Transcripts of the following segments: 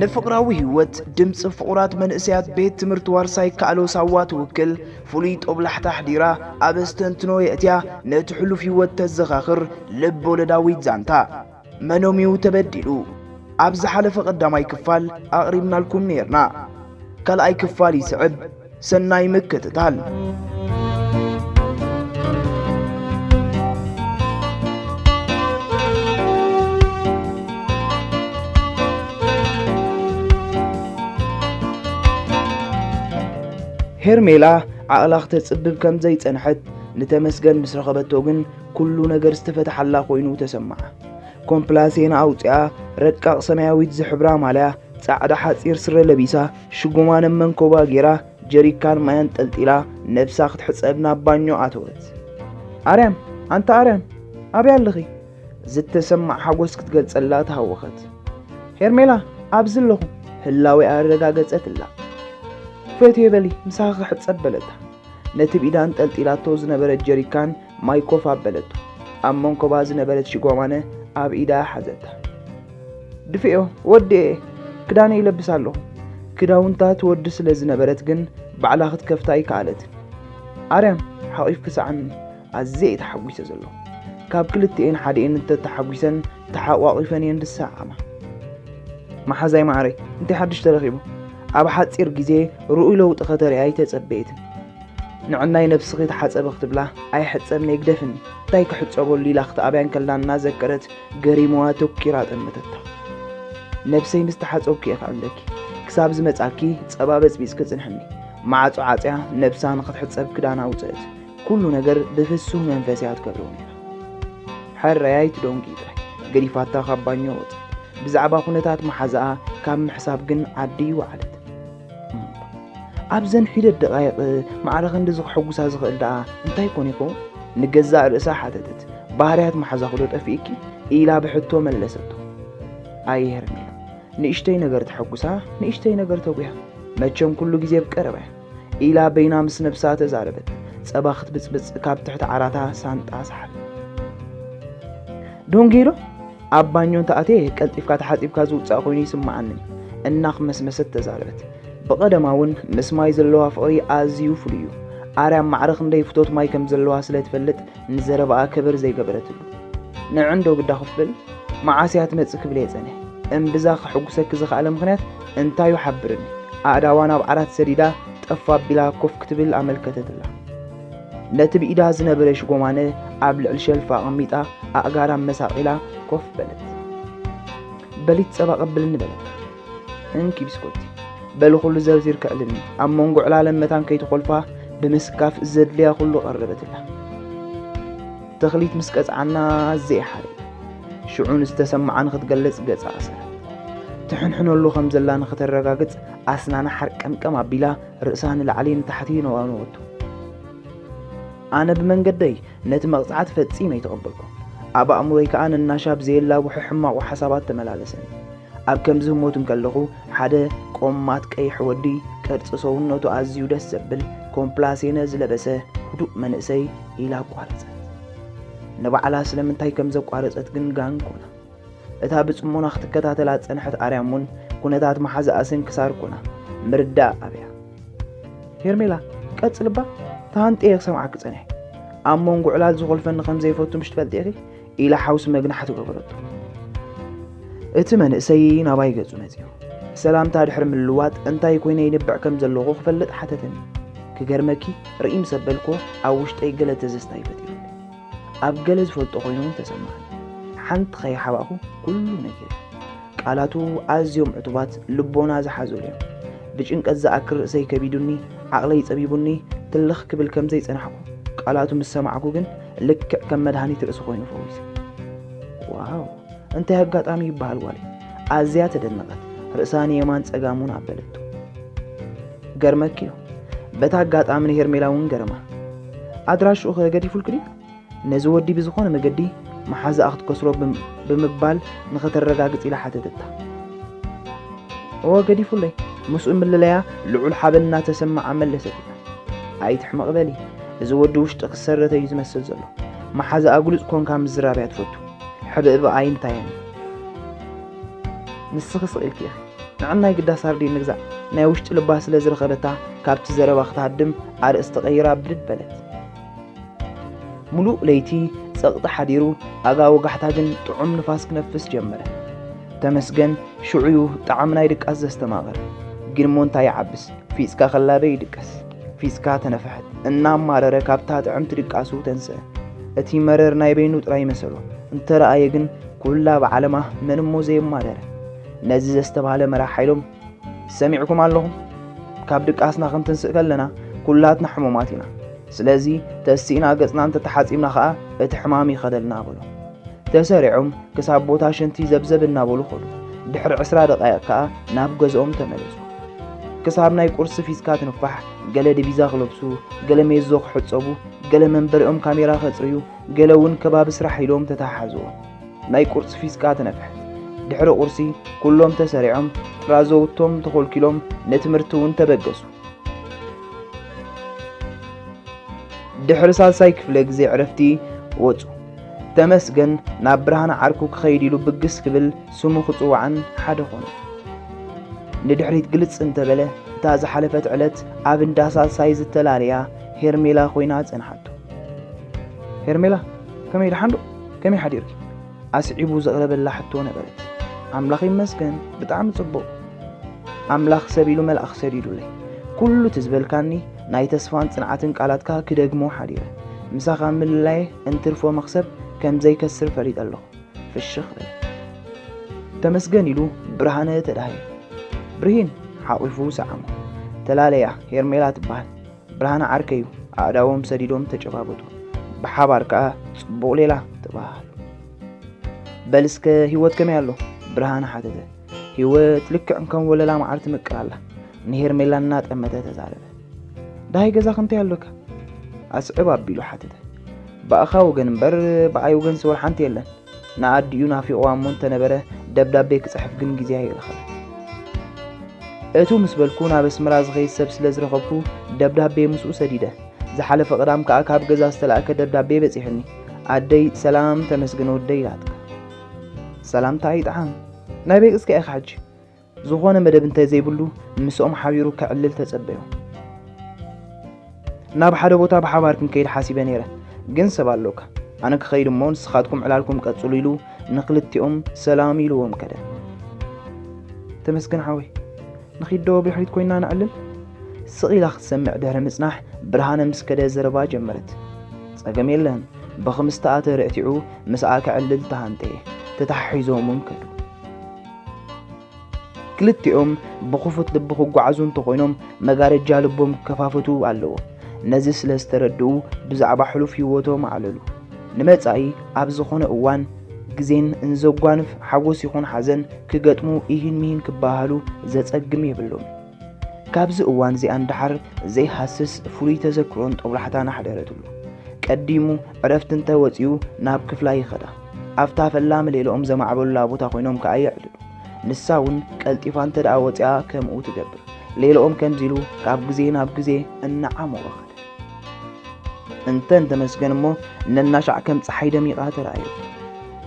ንፍቕራዊ ህይወት ድምፂ ፍቑራት መንእሰያት ቤት ትምህርቲ ዋርሳይ ካእሎ ሳዋ ትውክል ፍሉይ ጦብላሕታ ኣሕዲራ ኣብ ኣስተንትኖ የእትያ ነቲ ሕሉፍ ህይወት ተዘኻኽር ልብ ወለዳዊት ዛንታ። መኖም እዩ ተበዲሉ? ኣብ ዝሓለፈ ቀዳማይ ክፋል ኣቕሪብናልኩም ነይርና። ካልኣይ ክፋል ይስዕብ። ሰናይ ምክትታል። ሄርሜላ ዓቕላ ክተጽብብ ከም ዘይጸንሐት ንተመስገን ምስ ረኸበቶ ግን ኩሉ ነገር ዝተፈትሓላ ኮይኑ ተሰምዓ። ኮምፕላሴና ኣውጺኣ ረቃቕ ሰማያዊት ዝሕብራ ማልያ ጻዕዳ ሓጺር ስረ ለቢሳ ሽጉማነ መንኮባ ጌራ ጀሪካን ማይ ኣንጠልጢላ ነብሳ ክትሕጸብ ናብ ባኞ ኣተወት። ኣርያም፣ ኣንታ ኣርያም፣ ኣበይ ኣለኺ? ዝተሰማዕ ሓጎስ ክትገልጸላ ተሃወኸት። ሄርሜላ፣ ኣብዚ ኣለኹ፣ ህላዌኣ ኣረጋገጸትላ። ፈትየ በሊ፣ ምሳኺ ክሕጸብ በለታ። ነቲ ብኢዳ ኣንጠልጢላቶ ዝነበረት ጀሪካን ማይ ኮፍ ኣበለቶ። ኣብ መንኮባ ዝነበረት ሽጓማነ ኣብ ኢዳ ሓዘታ። ድፍዮ፣ ወዲኤ፣ ክዳነ ይለብስ ኣለኹ። ክዳውንታ ትወዲ ስለ ዝነበረት ግን ባዕላ ክትከፍታ ኣይከኣለትን። ኣርያም፣ ሓቒፍኪ ሰዓምኒ፣ ኣዝየ እየ ተሓጒሰ ዘለኹ። ካብ ክልቲኤን ሓዲኤን እንተተሓጒሰን ተሓቋቒፈን እየን ዝሰዓማ። መሓዛይ ማዕረይ፣ እንታይ ሓድሽ ተረኺቡ? ኣብ ሓጺር ግዜ ርኡይ ለውጢ ከተርኢ ኣይተጸበየትን። ንዕናይ ነብስኺ ተሓጸቢ ክትብላ፣ ኣይሕጸብን ግደፍኒ፣ እንታይ ክሕጸበሉ ኢላ ክትኣብያ እንከላ እናዘከረት ገሪሙዋ ተኲራ ጠመተታ። ነብሰይ ምስ ተሓጸብኩ እየ ክዕምደኪ። ክሳብ ዝመጻኪ ጸባ በጽቢጽኪ ጽንሕኒ። ማዕጾ ዓጽያ ነብሳ ንኽትሕጸብ ክዳና ኣውጽአት። ኩሉ ነገር ብፍሱህ መንፈስ እያ ትገብሮ ነይራ። ሕራይ ኣይትደንጉዪ ጥራይ። ገዲፋታ ካብ ባኞ ወጸት። ብዛዕባ ኩነታት መሓዛኣ ካብ ምሕሳብ ግን ዓዲ ይወዓለት። ኣብዘን ሒደት ደቓይቕ ማዕረ ክንድዚ ከሐጉሳ ዝኽእል ደኣ እንታይ ኮን ይኸውን? ንገዛእ ርእሳ ሓተተት። ባህርያት መሓዛኺ ዶ ጠፊእኪ? ኢላ ብሕቶ መለሰቶ። ኣየ ሄርሜላ፣ ንእሽተይ ነገር ተሐጉሳ፣ ንእሽተይ ነገር ተጒሃ። መቸም ኩሉ ግዜ ኣብ ቀረባ እያ። ኢላ በይና ምስ ነብሳ ተዛረበት። ጸባ ክትብጽብጽ ካብ ትሕቲ ዓራታ ሳንጣ ሰሓበት። ደንጉየ ዶ? ኣብ ባኞ እንተኣትየ ቀልጢፍካ ተሓጺብካ ዝውጻእ ኮይኑ ይስምዓኒ። እናኽመስመሰት ተዛረበት። ብቐደማ እውን ምስ ማይ ዘለዋ ፍቕሪ ኣዝዩ ፍሉይ እዩ። ኣርያም ማዕረ ክንደይ ፍቶት ማይ ከም ዘለዋ ስለ ትፈልጥ ንዘረባኣ ከበር ዘይገበረትሉ። ንዕንዶ ግዳ ኮፍ በሊ፣ መዓስ እያ ትመጽእ ክብል እየ ጸኒሐ። እምብዛ ከሐጉሰኪ ዝኸኣለ ምኽንያት እንታይ እዩ ሓብርኒ። ኣእዳዋ ናብ ዓራት ሰዲዳ ጠፍ ኣቢላ ኮፍ ክትብል ኣመልከተትላ። ነቲ ብኢዳ ዝነበረ ሽጎማነ ኣብ ልዕሊ ሸልፍ ኣቐሚጣ ኣእጋራ መሳቒላ ኮፍ በለት። በሊ ጸባ ቀብልኒ በለታ። እንኪ ብስኮቲ። በሊ ኩሉ ዘርዚር ክዕልኒ። ኣብ መንጎ ዕላለን መታን ከይትኾልፋ ብምስካፍ ዘድልያ ኩሉ ቀረበትላ። ተኽሊት ምስ ቀጽዓና ዘይሓርእ። ሽዑ ንዝተሰምዓ ንኽትገልጽ ገጻ ኣሰረት። ትሕንሕነሉ ከም ዘላ ንኽተረጋግጽ ኣስናና ሓርቀምቀም ኣቢላ ርእሳ ንላዕሊ ንታሕቲ ነዋነወቱ። ኣነ ብመንገደይ ነቲ መቕጻዕቲ ፈጺመ ኣይተቐበልኩ። ኣብ ኣእምሮይ ከኣ ነናሻብ ዘየላብሑ ሕማቑ ሓሳባት ተመላለሰኒ። ኣብ ከምዚ ህሞት እንከለኹ ሓደ ቆማት ቀይሕ ወዲ ቅርጺ ሰውነቱ ኣዝዩ ደስ ዘብል ኮምፕላሴነ ዝለበሰ ህዱእ መንእሰይ ኢላ ኣቋረጸት። ንባዕላ ስለምንታይ ከም ዘቋረጸት ግን ጋን ኮና። እታ ብጽሞና ክትከታተላ ዝጸንሐት ኣርያም እውን ኩነታት መሓዛኣ ስንክሳር ኮና ምርዳእ ኣብያ። ሄርሜላ፣ ቀጽል እባ፣ ተሃንጥየ ክሰምዓኪ ጸኒሐ። ኣብ መንጎ ዕላል ዝኾልፈኒ ከም ዘይፈቱ ምሽ ትፈልጢ ኢኺ? ኢላ ሓውሲ መግናሕቲ ገበረቶ። እቲ መንእሰይ ናባይ ገጹ መጺኡ። ሰላምታ ድሕሪ ምልዋጥ እንታይ ኮይነ ይንብዕ ከም ዘለኹ ክፈልጥ ሓተተኒ። ክገርመኪ፣ ርኢ ምስ ኣበልኩ ኣብ ውሽጠይ ገለ ተዘስታ ይፈጢሩ። ኣብ ገለ ዝፈልጦ ኮይኑ እውን ተሰማዓኒ። ሓንቲ ከይሓባእኩ ኩሉ ነጊረ። ቃላቱ ኣዝዮም ዕቱባት ልቦና ዝሓዘሉ እዮም። ብጭንቀት ዝኣክል ርእሰይ ከቢዱኒ፣ ዓቕለይ ጸቢቡኒ፣ ትልኽ ክብል ከም ዘይጸናሕኩ ቃላቱ ምስ ሰማዕኩ ግን ልክዕ ከም መድሃኒት ርእሲ ኮይኑ ፈዊሱ። ዋው! እንታይ ኣጋጣሚ ይበሃል ጓለይ። ኣዝያ ተደነቐት። ርእሳ ንየማን ጸጋሙን ኣበለቶ። ገርመኪ እዩ። በታ ኣጋጣሚ ንሄርሜላ እውን ገረማ። ኣድራሽኡ ኸ ገዲፉልኪ ድዩ? ነዚ ወዲ ብዝኾነ መገዲ መሓዛኣ ክትከስሮ ብም-፣ ብምባል ንኸተረጋግጽ ኢላ ሓተተታ። እወ ገዲፉለይ። ምስኡ ምልለያ ልዑል ሓበን እናተሰምዓ መለሰትላ። ኣይትሕመቕ በሊ። እዚ ወዲ ውሽጢ ክሰረተ እዩ ዝመስል ዘሎ። መሓዛኣ ግሉጽ ኮንካ ምዝራብ እያ ትፈቱ። ሕብእብኣይ እንታይ እያ? ንስኺ ስቕ ኢልኪ ኢኺ። ንዕናይ ግዳ ሳርዲን ንግዛእ። ናይ ውሽጢ ልባ ስለ ዝረኸበታ ካብቲ ዘረባ ክትሃድም ኣርእስቲ ቀይራ ብድድ በለት። ሙሉእ ለይቲ ጸቕጢ ሓዲሩ ኣጋ ወጋሕታ ግን ጥዑም ንፋስ ክነፍስ ጀመረ። ተመስገን ሽዑዩ ጣዕሚ ናይ ድቃስ ዘስተማቐረ። ግን እሞ እንታይ ይዓብስ፣ ፊጽካ ከላበ ይድቀስ። ፊጽካ ተነፍሐት። እናማረረ ካብታ ጥዕምቲ ድቃሱ ተንስአ። እቲ መረር ናይ በይኑ ጥራይ መሰሎ። እንተረኣየ ግን ኩላ ብዓለማ መን እሞ ዘየማረረ። ነዚ ዘስተብሃለ መራሕ ሓይሎም፣ ሰሚዕኩም ኣለኹም? ካብ ድቃስና ክንትንስእ ከለና ኩላትና ሕሙማት ኢና። ስለዚ ተሲእና ገጽና እንተተሓጺብና ኸኣ እቲ ሕማም ይኸደልና በሎ። ተሰሪዖም ክሳብ ቦታ ሽንቲ ዘብዘብ እናበሉ ኸዱ። ድሕሪ ዕስራ ደቓይቕ ከኣ ናብ ገዝኦም ተመለሱ። ክሳብ ናይ ቁርሲ ፊስካ ትንፋሕ፣ ገለ ድቢዛ ክለብሱ፣ ገለ ሜዞ ክሕጸቡ፣ ገለ መንበሪኦም ካሜራ ከጽርዩ፣ ገለ እውን ከባቢ ስራሕ ኢሎም ተተሓሓዝዎ። ናይ ቁርሲ ፊስካ ተነፍሐት። ድሕሪ ቁርሲ ኩሎም ተሰሪዖም ጥራዘውቶም ተኾልኪሎም ንትምህርቲ እውን ተበገሱ። ድሕሪ ሳልሳይ ክፍለ ግዜ ዕረፍቲ ወጹ። ተመስገን ናብ ብርሃን ዓርኩ ክኸይድ ኢሉ ብግስ ክብል ስሙ ክጽዋዕን ሓደ ኾነ። ንድሕሪት ግልጽ እንተበለ እታ ዝሓለፈት ዕለት ኣብ እንዳ ሳልሳይ ዝተላለያ ሄርሜላ ኮይና ጸንሓቶ። ሄርሜላ፣ ከመይ ደሓን ዶ? ከመይ ሓዲርኪ? ኣስዒቡ ዘቕረበላ ሕቶ ነበረት። ኣምላኽ ይመስገን፣ ብጣዕሚ ጽቡቕ። ኣምላኽ ሰብ ኢሉ መልኣኽ ሰዲዱለይ። ኩሉ እቲ ዝበልካኒ ናይ ተስፋን ጽንዓትን ቃላትካ ክደግሞ ሓዲረ። ምሳኻ ምልላየ እንትርፎ መኽሰብ ከም ዘይከስር ፈሊጠ ኣለኹ። ፍሽኽ በለ። ተመስገን ኢሉ ብርሃነ ተዳህየ። ብርሂን ሓቒፉ ሰዓሞ። ተላለያ ሄርሜላ ትበሃል። ብርሃነ ዓርከዩ። ኣእዳዎም ሰዲዶም ተጨባበጡ። ብሓባር ከኣ ጽቡቕ ሌላ ተበሃሃሉ። በል እስከ ህይወት ከመይ ኣሎ? ብርሃነ ሓተተ። ህይወት ልክዕ ከም ወለላ መዓር ትምቅር ኣላ። ንሄርሜላ እናጠመተ ተዛረበ። ደሃይ ገዛኺ እንታይ ኣሎካ? ኣስዕብ ኣቢሉ ሓተተ። ብኣኻ ወገን እምበር ብኣይ ወገን ስወር ሓንቲ የለን። ንኣዲኡ ናፊቕዋ እሞ እንተነበረ ደብዳቤ ክጽሕፍ ግን ግዜ ኣይረኸበን። እቱ ምስ በልኩ ናብ ኣስመራ ዝኸይድ ሰብ ስለ ዝረኸብኩ ደብዳቤ ምስኡ ሰዲደ። ዝሓለፈ ቀዳም ከኣ ካብ ገዛ ዝተላእከ ደብዳቤ በጺሑኒ። ኣደይ ሰላም ተመስገን ወደይ ኢላትካ። ሰላምታ ኣይጠዓም። ናይ በይ ቅስካ ኢኻ ሕጂ? ዝኾነ መደብ እንተ ዘይብሉ ምስኦም ሓቢሩ ከዕልል ተጸበዮ። ናብ ሓደ ቦታ ብሓባር ክንከይድ ሓሲበ ነይረ፣ ግን ሰብ ኣሎካ። ኣነ ክኸይድ እሞ ንስኻትኩም ዕላልኩም ቀጽሉ ኢሉ ንኽልቲኦም ሰላም ኢልዎም ከደ። ተመስገን ሓወይ፣ ንኺድ ዶ ብድሕሪት ኮይና ንዕልል? ስቕ ኢላ ክትሰምዕ ድሕሪ ምጽናሕ ብርሃነ ምስ ከደ ዘረባ ጀመረት። ጸገም የለን፣ ብኽምስቲ ኣተ ርዕቲዑ ምስኣ ክዕልል ተሃንጠየ። ተተሓሒዞም እውን ከዱ። ክልቲኦም ብኽፉት ልቢ ክጓዓዙ እንተኾይኖም መጋረጃ ልቦም ክከፋፈቱ ኣለዎ። ነዚ ስለ ዝተረድኡ ብዛዕባ ሕሉፍ ህይወቶም ኣዕለሉ። ንመጻኢ ኣብ ዝኾነ እዋን ግዜን እንዘጓንፍ ሓጎስ ይኹን ሓዘን ክገጥሙ ኢሂን ሚሂን ክበሃሃሉ ዘጸግም የብሎም። ካብዚ እዋን እዚኣ ንደሓር ዘይሃስስ ፍሉይ ተዘክሮን ጦብላሕታን ኣሕደረትሉ። ቀዲሙ ዕረፍቲ እንተ ወጺኡ ናብ ክፍላ ይኸዳ። ኣብታ ፈላሚ ሌልኦም ዘማዕበሉላ ቦታ ኮይኖም ከኣ የዕልሉ። ንሳ እውን ቀልጢፋ እንተ ደኣ ወጺኣ ከምኡ ትገብር። ሌልኦም ከምዚ ኢሉ ካብ ግዜ ናብ ግዜ እናዓሞቐ ኸደ። እንተ ንተመስገን እሞ ነናሻዕ ከም ጸሓይ ደሚቓ ተራእዮ።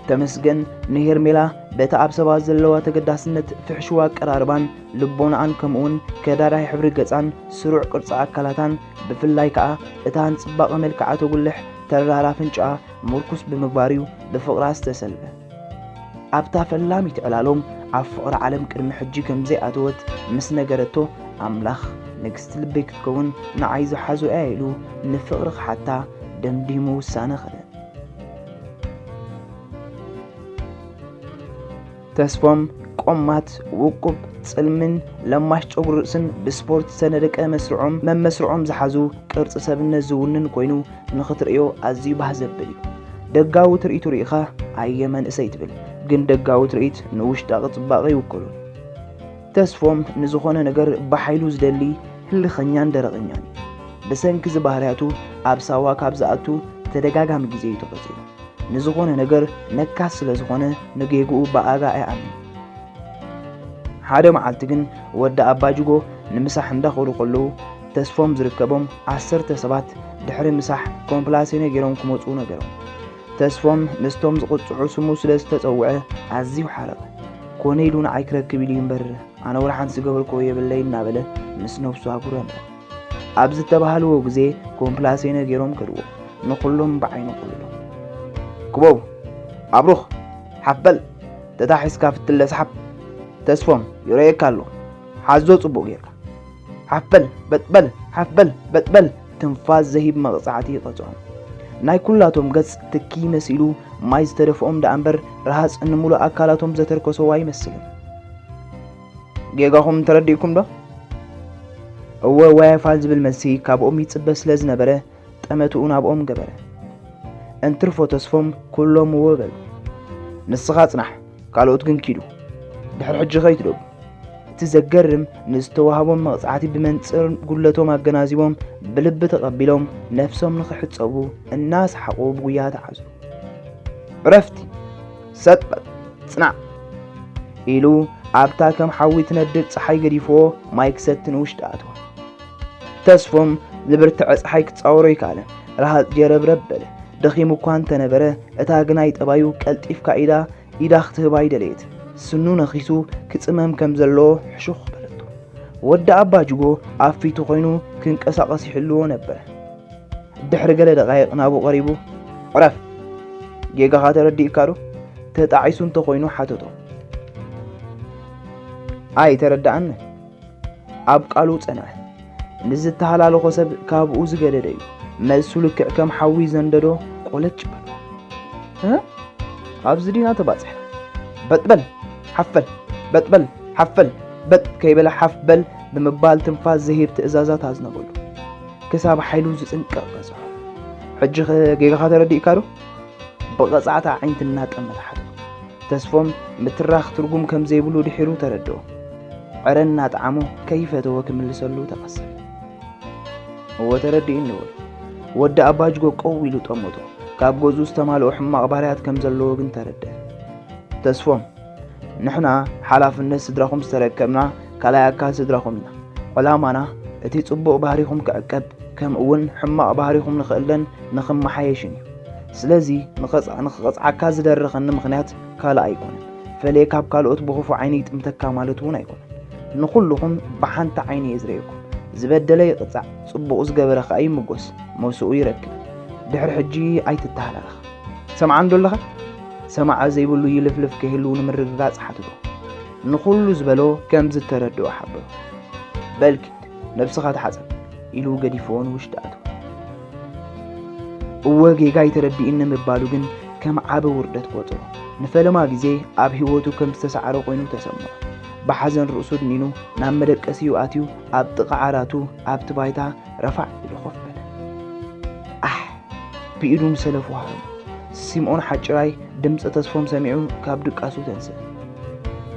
ተመስገን ንሄርሜላ በቲ ኣብ ሰባት ዘለዋ ተገዳስነት ፍሕሽው ኣቀራርባን ልቦናኣን ከምኡውን ከዳዳይ ሕብሪ ገጻን ስሩዕ ቅርጺ ኣካላታን ብፍላይ ከኣ እታ ንጽባቐ መልክዓ ተጉልሕ ተራር ኣፍንጫኣ ምርኩስ ብምግባር'ዩ ብፍቕራ ዝተሰልበ። ኣብታ ፈላሚት ዕላሎም ኣብ ፍቕሪ ዓለም ቅድሚ ሕጂ ከም ዘይኣተወት ምስ ነገረቶ፣ ኣምላኽ ንግስቲ ልበይ ክትከውን ንዓይ ዝሓዞ እያ ኢሉ ንፍቕሪ ክሓታ ደምዲሙ ውሳነ ኸደ። ተስፎም ቆማት፣ ውቁብ፣ ጽልምን ለማሽ ጸጉሪ ርእስን ብስፖርት ዝተነደቀ መስርዖም መመስርዖም ዝሓዙ ቅርጺ ሰብነት ዝውንን ኮይኑ ንኽትርእዮ ኣዝዩ ባህ ዘብል እዩ። ደጋዊ ትርኢቱ ርኢኻ ኣየ መንእሰይ ትብል፣ ግን ደጋዊ ትርኢት ንውሽጣዊ ጽባቐ ይውክሉ። ተስፎም ንዝኾነ ነገር ብሓይሉ ዝደሊ ህልኸኛን ደረቐኛን እዩ። ብሰንኪ እዚ ባህርያቱ ኣብ ሳዋ ካብ ዝኣቱ ተደጋጋሚ ግዜ እዩ ተቐጺዑ። ንዝኾነ ነገር ነካስ ስለ ዝኾነ ንጌግኡ ብኣጋ ኣይኣምን። ሓደ መዓልቲ ግን ወዲ ኣባጅጎ ንምሳሕ እንዳኸዱ ከለዉ ተስፎም ዝርከቦም ዓሰርተ ሰባት ድሕሪ ምሳሕ ኮምፕላሴነ ገይሮም ክመጹ ነገሮም። ተስፎም ምስቶም ዝቕጽዑ ስሙ ስለ ዝተጸውዐ ኣዝዩ ሓረቐ። ኮነ ኢሉ ንዓይ ክረክብ ኢሉ እዩ እምበር ኣነ ወላ ሓንቲ ዝገበርክዎ የብለይ እናበለ ምስ ነብሱ ኣጉረመ። ኣብ ዝተባህልዎ ግዜ ኮምፕላሴነ ገይሮም ከድዎ። ንኹሎም ብዓይኑ ቆልሎም። ክበቡ፣ ኣብሩኽ፣ ሓፍ በል፣ ተታሒዝካ ፍትለ ስሓብ። ተስፎም፣ ይረየካ ኣሎ። ሓዞ ጽቡቕ ጌርካ። ሓፍ በል፣ በጥ በል፣ ሓፍ በል፣ በጥ በል፣ ትንፋስ ዘሂብ መቕጻዕቲ ይቐጽዖም። ናይ ኩላቶም ገጽ ትኪ መሲሉ ማይ ዝተደፍኦም ደኣ እምበር ረሃጽ ንምሉእ ኣካላቶም ዘተርከሰዎ ኣይመስልን። ጌጋኹም ተረዲእኩም ዶ? እወ፣ ዋያፋል ዝብል መልሲ ካብኦም ይጽበ ስለ ዝነበረ ጠመትኡ ናብኦም ገበረ። እንትርፎ ተስፎም ኩሎም እወ በሉ። ንስኻ ጽናሕ፣ ካልኦት ግን ኪዱ። ድሕሪ ሕጂ ከይትደጉ። እቲ ዘገርም ንዝተዋህቦም መቕጻዕቲ ብመንጽር ጉድለቶም ኣገናዚቦም ብልቢ ተቐቢሎም ነፍሶም ንኽሕጸቡ እናሰሓቑ ብጉያ ተዓዙ። ዕረፍቲ፣ ሰጥ በል፣ ጽናዕ ኢሉ ኣብታ ከም ሓዊ ትነድድ ጸሓይ ገዲፍዎ ማይ ክሰቲ ንውሽጢ ኣተወ። ተስፎም ዝብርትዐ ጸሓይ ክጻወሮ ኣይከኣለን። ረሃጽ ጀረብረብ በለ። ደኺሙ እኳ እንተነበረ፣ እታ ግናይ ጠባዩ ቀልጢፍካ ኢዳ፣ ኢዳ ክትህባ ኣይደለየት። ስኑ ነኺሱ ክጽመም ከም ዘለዎ ሕሹኽ በለቶ። ወዲ ኣባ ጅጎ ኣብ ፊቱ ኮይኑ ክንቀሳቐስ ይሕልዎ ነበረ። ድሕሪ ገለ ደቓይቕ ናብኡ ቀሪቡ፣ ዕረፍ! ጌጋኻ ተረዲእካ ዶ? ተጣዒሱ እንተኾይኑ ሓተቶ። ኣይተረድኣንን። ኣብ ቃሉ ጸንዐ። ንዝተሃላለኾ ሰብ ካብኡ ዝገደደ እዩ። መልሱ ልክዕ ከም ሓዊ ዘንደዶ ቆለጭ በሎ። እ? ኣብዚ ዲና ተባጽሐ። በጥ በል፣ ሓፍ በል፣ በጥ በል፣ ሓፍ በል፣ በጥ ከይበለ ሓፍ በል ብምባል ትንፋስ ዝህብ ትእዛዛት ኣዝነበሉ። ክሳብ ሓይሉ ዝጽንቀቕ በጽሖ። ሕጂ ኸ ጌጋኻ ተረዲእካ ዶ? ብቐጻዕታ ኣዒንቲ እናጠመተ ሓተቶ። ተስፎም ምትራኽ ትርጉም ከም ዘይብሉ ድሒሩ ተረድኦ። ዕረ እናጠዓሞ ከይፈተወ ክምልሰሉ ተቐሰበ። እወ ተረዲኡኒ በሉ። ወዲ ኣባጅጎ ቀው ኢሉ ጠመቶ። ካብ ገዝኡ ዝተማልኦ ሕማቕ ባህርያት ከም ዘለዎ ግን ተረድአ። ተስፎም፣ ንሕና ሓላፍነት ስድራኹም ዝተረከብና ካልኣይ ኣካል ስድራኹም ኢና። ዕላማና እቲ ጽቡቕ ባህሪኹም ክዕቀብ፣ ከምኡ እውን ሕማቕ ባህሪኹም ንኽእለን ንኽመሓየሽን እዩ። ስለዚ ንኸጽ-፣ ንኽቐጽዓካ ዝደረኸኒ ምኽንያት ካልእ ኣይኮነን። ፈለየ ካብ ካልኦት ብኽፉእ ዓይኒ ይጥምተካ ማለት እውን ኣይኮነን። ንኹልኹም ብሓንቲ ዓይኒ እየ ዝርእየኩም። ዝበደለ ይቕጻዕ፣ ጽቡቕ ዝገበረ ኸኣ ይምጎስ፣ ሞስኡ ይረክብ። ድሕሪ ሕጂ ኣይትተሃላለኽ። ሰምዓኒ ዶ ኣለኻ? ሰማዒ ዘይብሉ ይልፍልፍ ከይህሉ ንምርግጋጽ ሓተቶ። ንኹሉ ዝበሎ ከም ዝተረድኦ ሓበሮ። በል ኪድ፣ ነብስኻ ተሓጸብ ኢሉ ገዲፍዎ ንውሽጢ ኣትወ። እወ ጌጋይ ተረዲእኒ ምባሉ ግን ከም ዓቢ ውርደት ቆጸሮ። ንፈለማ ግዜ ኣብ ህይወቱ ከም ዝተሳዕረ ኮይኑ ተሰምዖ። ብሓዘን ርእሱ ድኒኑ ናብ መደቀሲኡ ኣትዩ ኣብ ጥቓ ዓራቱ ኣብቲ ባይታ ረፋዕ ኢሉ ኮፍ በለ። ኣሕ! ብኢዱ ንሰለፉ ሃረሞ። ስምኦን ሓጭራይ ድምጺ ተስፎም ሰሚዑ ካብ ድቃሱ ተንስእ።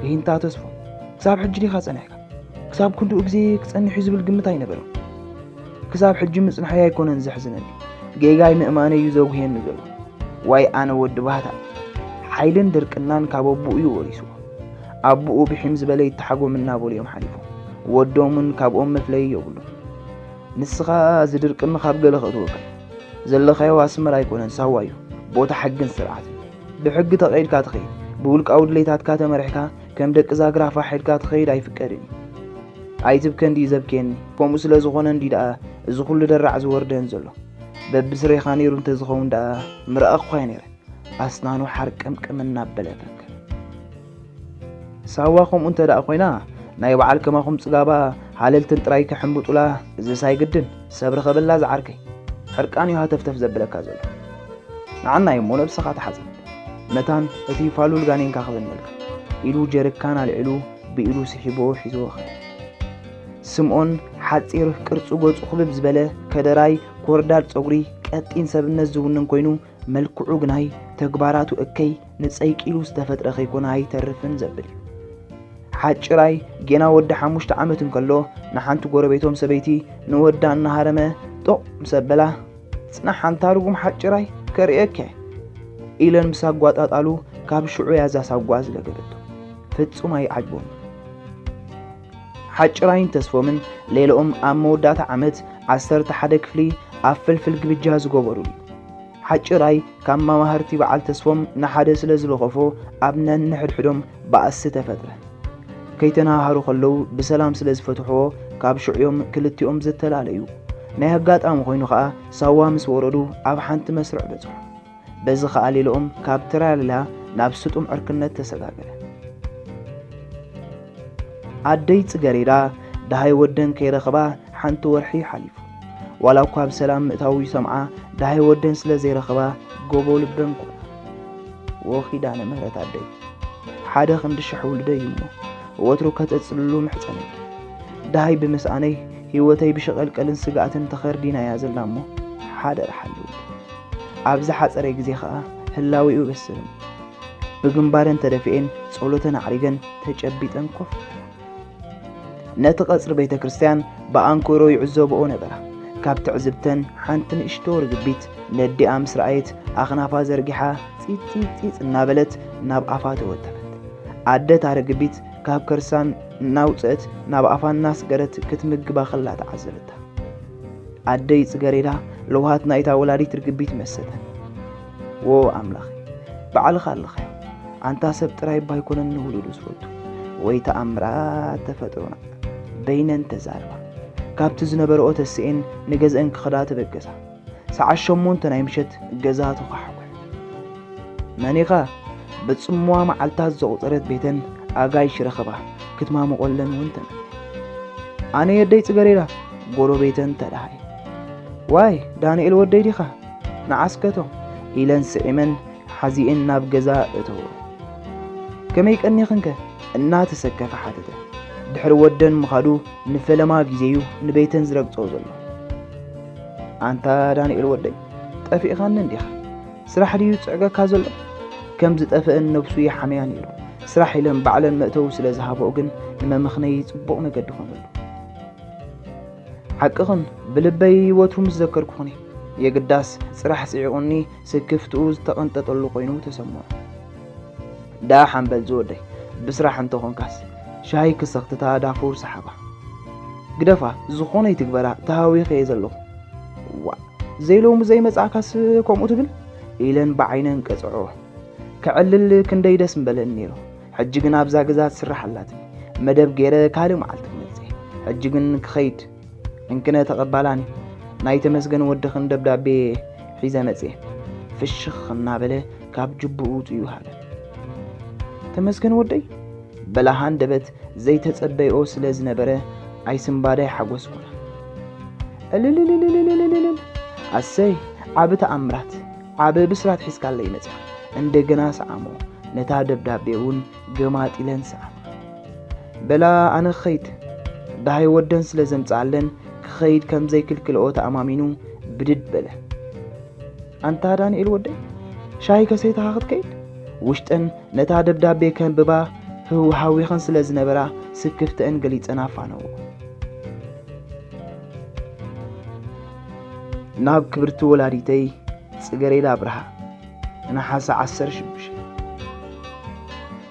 ይሂንታ ተስፎም፣ ክሳብ ሕጂ ዲኻ ጸኒሕካ? ክሳብ ክንድኡ ግዜ ክጸንሕ እዩ ዝብል ግምት ኣይነበሮን። ክሳብ ሕጂ ምጽንሐይ ኣይኮነን ዘሕዝነኒ፣ ጌጋይ ምእማነይ እዩ ዘጉህየኒ ዘሎ። ዋይ ኣነ ወዲ ባህታ፣ ሓይልን ድርቅናን ካብ ኣቦኡ እዩ ወሪስዎ። ኣቦኡ ብሒም ዝበለ ይተሓጎም እናበሉ እዮም ሓሊፎም። ወዶምን ካብኦም መፍለዪ የብሉን። ንስኻ እዚ ድርቅና ካብ ገለ ከእትወካ እዩ። ዘለኻዮ ኣስመራ ኣይኮነን ሳዋ እዩ፣ ቦታ ሕግን ስርዓትን። ብሕጊ ተቐይድካ ትኸይድ፣ ብውልቃዊ ድሌታትካ ተመሪሕካ ከም ደቂ ዛግራ ፋሕ ኢልካ ትኸይድ ኣይፍቀድን እዩ። ኣይትብከ እንድዩ ዘብክየኒ፣ ከምኡ ስለ ዝኾነ እንድዩ ደኣ እዚ ኩሉ ደራዕ ዝወርደን ዘሎ። በብስሬኻ ነይሩ እንተዝኸውን ደኣ ምረኣኹኻዮ ነይረ። ኣስናኑ ሓርቀምቀም እናበለ ፈከረ። ሳዋ ከምኡ እንተ ደኣ ኮይና፣ ናይ በዓል ከማኹም ጽጋባ ሃለልትን ጥራይ ከሕምብጡላ፣ እዝስ ኣይግድን፣ ሰብ ርኸበላ ዝዓርከይ። ሕርቃን እዩ ሃተፍተፍ ዘብለካ ዘሎ። ንዓና እዩ እሞ ነብስኻ ተሓጸብ። መታን እቲ ፋሉል ጋኔንካ ክበነልካ፣ ኢሉ ጀርካን ኣልዒሉ ብኢዱ ስሒቦ ሒዝዎ ኸደ። ስምኦን ሓጺር ቅርጹ ገጹ ክብብ ዝበለ ከደራይ ኮርዳድ ጸጉሪ ቀጢን ሰብነት ዝውንን ኮይኑ፣ መልክዑ ግናይ ተግባራቱ እከይ ንጸይቂ ኢሉ ዝተፈጥረ ከይኮነ ኣይተርፍን ዘብል እዩ። ሓጭራይ ጌና ወዲ ሓሙሽተ ዓመት እንከሎ ንሓንቲ ጎረቤቶም ሰበይቲ ንወዳ እናሃረመ ጦቕ ምስ ኣበላ፣ "ጽናሕ ኣንታ ርጉም ሓጭራይ ከርእየካ እየ" ኢለን ምስ ኣጓጣጣሉ ካብ ሽዑ እያ እዛ ሳጓ ዝለገበቶ። ፍጹም ኣይዓጅቦን። ሓጭራይን ተስፎምን ሌላኦም ኣብ መወዳእታ ዓመት ዓሰርተ ሓደ ክፍሊ ኣብ ፍልፍል ግብጃ ዝገበሩሉ እዩ። ሓጭራይ ካብ መማህርቲ በዓል ተስፎም ንሓደ ስለ ዝለኸፎ ኣብ ነንሕድሕዶም ባእሲ ተፈጥረ። ከይተነሃሃሩ ከለዉ ብሰላም ስለ ዝፈትሕዎ፣ ካብ ሽዑ እዮም ክልቲኦም ዝተላለዩ። ናይ ኣጋጣሚ ኮይኑ ኸኣ ሳዋ ምስ ወረዱ ኣብ ሓንቲ መስርዕ በጽሑ። በዚ ኸኣ ሌላኦም ካብ ተራልላ ናብ ስጡም ዕርክነት ተሰጋገረ። ኣደይ ጽገሬዳ ደሃይ ወደን ከይረኸባ ሓንቲ ወርሒ ሓሊፉ። ዋላ እኳ ብሰላም ምእታዉ ይሰምዓ፣ ደሃይ ወደን ስለ ዘይረኸባ ጎቦ ልበን ኮና። ወ ኪዳነ ምህረት ኣደይ፣ ሓደ ክንዲ ሽሕ ውልደይ እዩ እሞ፣ ወትሩ ከተጽልሉ ምሕጸነኪ። ደሃይ ብምስኣነይ ህይወተይ ብሸቐልቀልን ስግኣትን ተኸርዲና እያ ዘላ እሞ፣ ሓደራ ሓልውለይ። ኣብ ዝሓጸረ ግዜ ኸኣ ህላዌኡ በስርን። ብግንባረን ተደፊኤን ጸሎተን ኣዕሪገን ተጨቢጠን ኮፍ ኢለን። ነቲ ቀጽሪ ቤተ ክርስቲያን ብኣንክሮ ይዕዘብኦ ነበራ። ካብ ትዕዝብተን ሓንቲ ንእሽቶ ርግቢት ነዲኣ ምስ ረኣየት ኣኽናፋ ዘርጊሓ ጺጽ ጺጽ ጺጽ እናበለት ናብ ኣፋ ተወተፈት። ኣደ እታ ርግቢት ካብ ከርሳ እናውጽአት ናብ ኣፋ እናስገረት ክትምግባ ከላ ተዓዘበታ። ኣደይ ጽገሬዳ ለውሃት ናይታ ወላዲት ርግቢት መሰተን። ዎ ኣምላኸይ፣ ባዕልኻ ኣለኻዮ። ኣንታ ሰብ ጥራይ እባ ኣይኮነን ንውሉዱ ዝፈቱ። ወይ ተኣምራት ተፈጥሮና። በይነን ተዛረባ። ካብቲ ዝነበረኦ ተስኤን ንገዝአን ክኸዳ ተበገሳ። ሰዓት ሸሞንተ ናይ ምሸት ገዛ ተዃሕኮሐ። መኒኻ ብጽምዋ መዓልታት ዘቑጸረት ቤተን ኣጋይሽ ረኸባ ክትማሙቖለን እውን ተመነ። ኣነ የደይ ጽገሬዳ፣ ጎረቤተን ተደሃየ። ዋይ ዳንኤል ወደይ ዲኻ? ንዓስከቶ ኢለን ስዒመን ሓዚኤን ናብ ገዛ እተወ። ከመይ ቀኒኽንከ? እናተሰከፈ ሓተተ። ድሕሪ ወደን ምኻዱ ንፈለማ ግዜዩ ንቤተን ዝረግጾ ዘሎ። ኣንታ ዳንኤል ወደይ፣ ጠፊእኻኒ እንዲኻ? ስራሕ ድዩ ዝጽዕገካ ዘሎ? ከም ዝጠፍአን ነብሱ ይሓምያ ነይሩ። ስራሕ ኢለን ባዕለን መእተዊ ስለ ዝሃብኦ ግን ንመመኽነዪ ጽቡቕ መገዲ ኾነሉ። ሓቅኽን፣ ብልበይ ወትሩ ምስ ዘከርኩኽን እየ። የግዳስ ጽራሕ ጽዒቑኒ ስክፍትኡ ዝተቐንጠጠሉ ኮይኑ ተሰምዖ። ደኣ ሓምበል ዝወደይ፣ ብስራሕ እንተኾንካስ ሻሂ ክሰኽትታ ዳፉር ሰሓባ። ግደፋ፣ ዝኾነ ይትግበራ፣ ተሃዊኸ እየ ዘለኹ። ዋእ፣ ዘይሎሙ ዘይመጻእካስ ከምኡ ትብል? ኢለን ብዓይነን ቀጽዕኦ። ከዕልል ክንደይ ደስ ምበለኒ ነይሩ። ሕጂ ግን ኣብዛ ገዛ ትስራሕ ኣላትኒ። መደብ ገይረ ካልእ መዓልቲ ክመጽእ እየ። ሕጂ ግን ክኸይድ። እንክነ ተቐባላኒ። ናይ ተመስገን ወድኽን ደብዳቤ ሒዘ መጽየ። ፍሽኽ እናበለ ካብ ጅቡኡ ውጽኡ ሃበ። ተመስገን ወደይ? በላ ሃንደበት ዘይተጸበይኦ ስለ ዝነበረ ኣይስንባዳይ ሓጎስ ኮና። እልልልልልልልልልል! ኣሰይ! ዓቢ ተኣምራት! ዓቢ ብስራት ሒዝካለይ መጺኻ። እንደገና ሰዓሞ። ነታ ደብዳቤ እውን ገማጢለን ሰዓማ። በላ ኣነ ክኸይድ። ደሃይ ወደን ስለ ዘምጽኣለን ክኸይድ ከም ዘይክልክልኦ ተኣማሚኑ ብድድ በለ። ኣንታ ዳንኤል ወደይ፣ ሻሂ ከሰይትኻ ክትከይድ? ውሽጠን ነታ ደብዳቤ ከንብባ ህው ሃዊኸን ስለ ዝነበራ ስክፍተአን ገሊጸን ኣፋነዎ። ናብ ክብርቲ ወላዲተይ ጽገሬዳ ኣብርሃ፣ ነሓሰ ዓሰርተ ሽዱሽተ።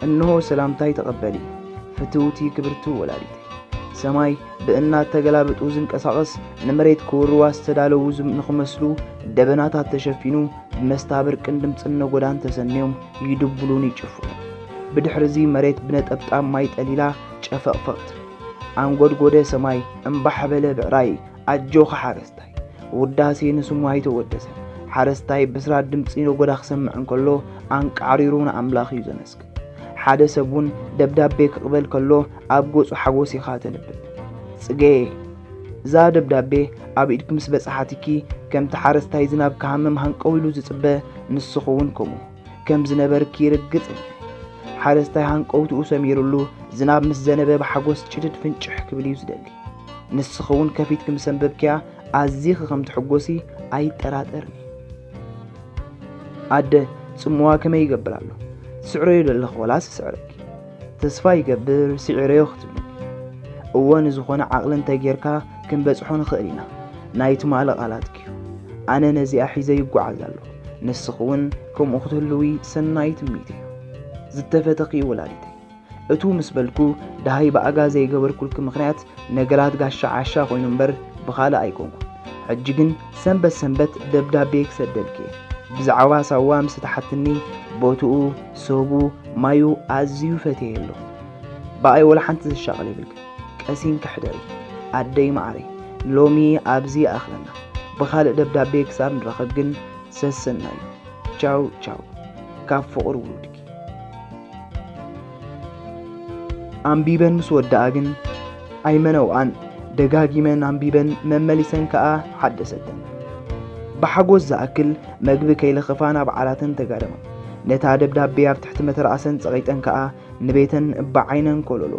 እንሆ ሰላምታይ ተቐበሊ፣ ፍትውቲ ክብርቲ ወላዲተይ። ሰማይ ብእናት ተገላብጡ ዝንቀሳቐስ፣ ንመሬት ክውርዋ ዝተዳለዉ ዝም-፣ ንኽመስሉ ደበናታት ተሸፊኑ፣ ብመስታብርቅን ድምጽን ነጎዳን ተሰንዮም ይድብሉን ይጭፍሩን። ብድሕርዚ መሬት ብነጠብጣብ ማይ ጠሊላ ጨፈቕፈቕ ትብል። ኣንጎድጎደ ሰማይ፣ እምባሕ በለ ብዕራይ፣ ኣጆኻ ሓረስታይ። ውዳሴ ንስሙ ኣይተወደሰን። ሓረስታይ ብስራት ድምጺ ነጎዳ ክሰምዕ እንከሎ፣ ኣንቃዕሪሩ ንኣምላኽ እዩ ዘመስግን። ሓደ ሰብ እውን ደብዳቤ ክቕበል ከሎ፣ ኣብ ገጹ ሓጎስ ኢኻ ተንብብ። ጽጌ፣ እዛ ደብዳቤ ኣብ ኢድኪ ምስ በጽሓትኪ፣ ከምቲ ሓረስታይ ዝናብ ክሃምም ሃንቀው ኢሉ ዝጽበ፣ ንስኺ እውን ከምኡ ከም ዝነበርኪ ርግጽ እየ። ሓረስታይ ሃንቀውትኡ ሰሚሩሉ፣ ዝናብ ምስ ዘነበ ብሓጎስ ጭድድ ፍንጭሕ ክብል እዩ ዝደሊ። ንስኺ እውን ከፊትኪ ምስ ኣንበብክያ፣ ኣዚኺ ከም ትሕጎሲ ኣይጠራጠርን እየ። ኣደ፣ ጽምዋ ከመይ ይገብር ኣሎ? ትስዕረዮ ዶ ኣለኺ ወላስ ይስዕረኪ? ተስፋ ይገብር ስዒረዮ ክትብልኒ። እወ፣ ንዝኾነ ዓቕሊ እንተጌርካ ክንበጽሖ ንኽእል ኢና። ናይ ትማሊ ቃላትኪ እዩ። ኣነ ነዚኣ ሒዘ ይጓዓዝ ኣለኹ። ንስኺ እውን ከምኡ ክትህልዊ ሰናይ ትምኒት እዩ። ዝተፈተኺ ወላዲተይ። እቱ ምስ በልኩ፣ ደሃይ ብኣጋ ዘይገበርኩልኪ ምኽንያት ነገራት ጋሻ ዓሻ ኮይኑ እምበር ብኻልእ ኣይኮንኩን። ሕጂ ግን ሰንበት ሰንበት ደብዳቤ ክሰደልኪ እየ። ብዛዕባ ሳዋ ምስ ተሓትኒ፣ ቦትኡ፣ ሰቡ፣ ማዩ ኣዝዩ ፈትየዮ ኣለኹ። ብኣይ ወላ ሓንቲ ዝሻቐል የብልክን። ቀሲንኪ ሕደሪ ኣደይ መዓረይ። ሎሚ ኣብዚ ይኣኽለና። ብኻልእ ደብዳቤ ክሳብ ንራኸብ ግን ሰሰናዩ። ቻው ቻው። ካብ ፍቕሪ ውሉድኪ። ኣንቢበን ምስ ወደኣ ግን ኣይመነውኣን። ደጋጊመን ኣንቢበን መመሊሰን ከኣ ሓደሰተን። ብሓጎስ ዝኣክል መግቢ ከይለኸፋ ናብ ዓራተን ተጋደማ። ነታ ደብዳቤ ኣብ ትሕቲ መተርኣሰን ጸቒጠን ከኣ ንቤተን ብዓይነን ኮለሎ።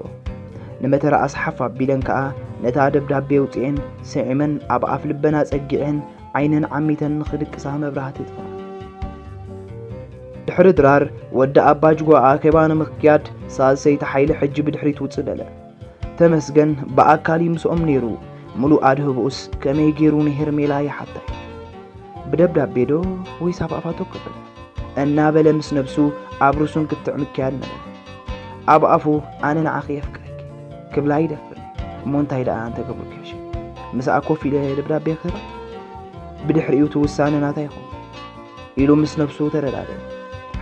ንመተርኣስ ሓፍ ኣቢለን ከኣ ነታ ደብዳቤ ኣውጺኤን ስዒመን ኣብ ኣፍ ልበን ኣጸጊዐን ዓይነን ዓሚተን ንኽድቅሳ መብራህቲ ጥፋ። ድሕሪ ድራር ወዲ ኣባ ጅጎ ኣኼባ ንምክያድ ሳልሰይቲ ሓይሊ ሕጂ ብድሕሪት ውጽእ በለ። ተመስገን ብኣካል እዩ ምስኦም ነይሩ። ምሉእ ኣድህቦኡስ ከመይ ገይሩ ንሄርሜላ ይሓታይ? ብደብዳቤ ዶ ወይስ ኣብ ኣፋ ተኮፈ? እናበለ ምስ ነብሱ ኣብ ርሱን ክትዕ ምክያድ ነበረ። ኣብ ኣፉ ኣነ ንዓኺ የፍቅረኪ ክብላ ይደፍር። እሞ እንታይ ደኣ እንተገብሩኪ ሕሸ? ምስኣ ኮፍ ኢለ ደብዳቤ ክህባ? ብድሕሪኡ እቲ ውሳነ ናታ ይኸውን ኢሉ ምስ ነብሱ ተረዳደ።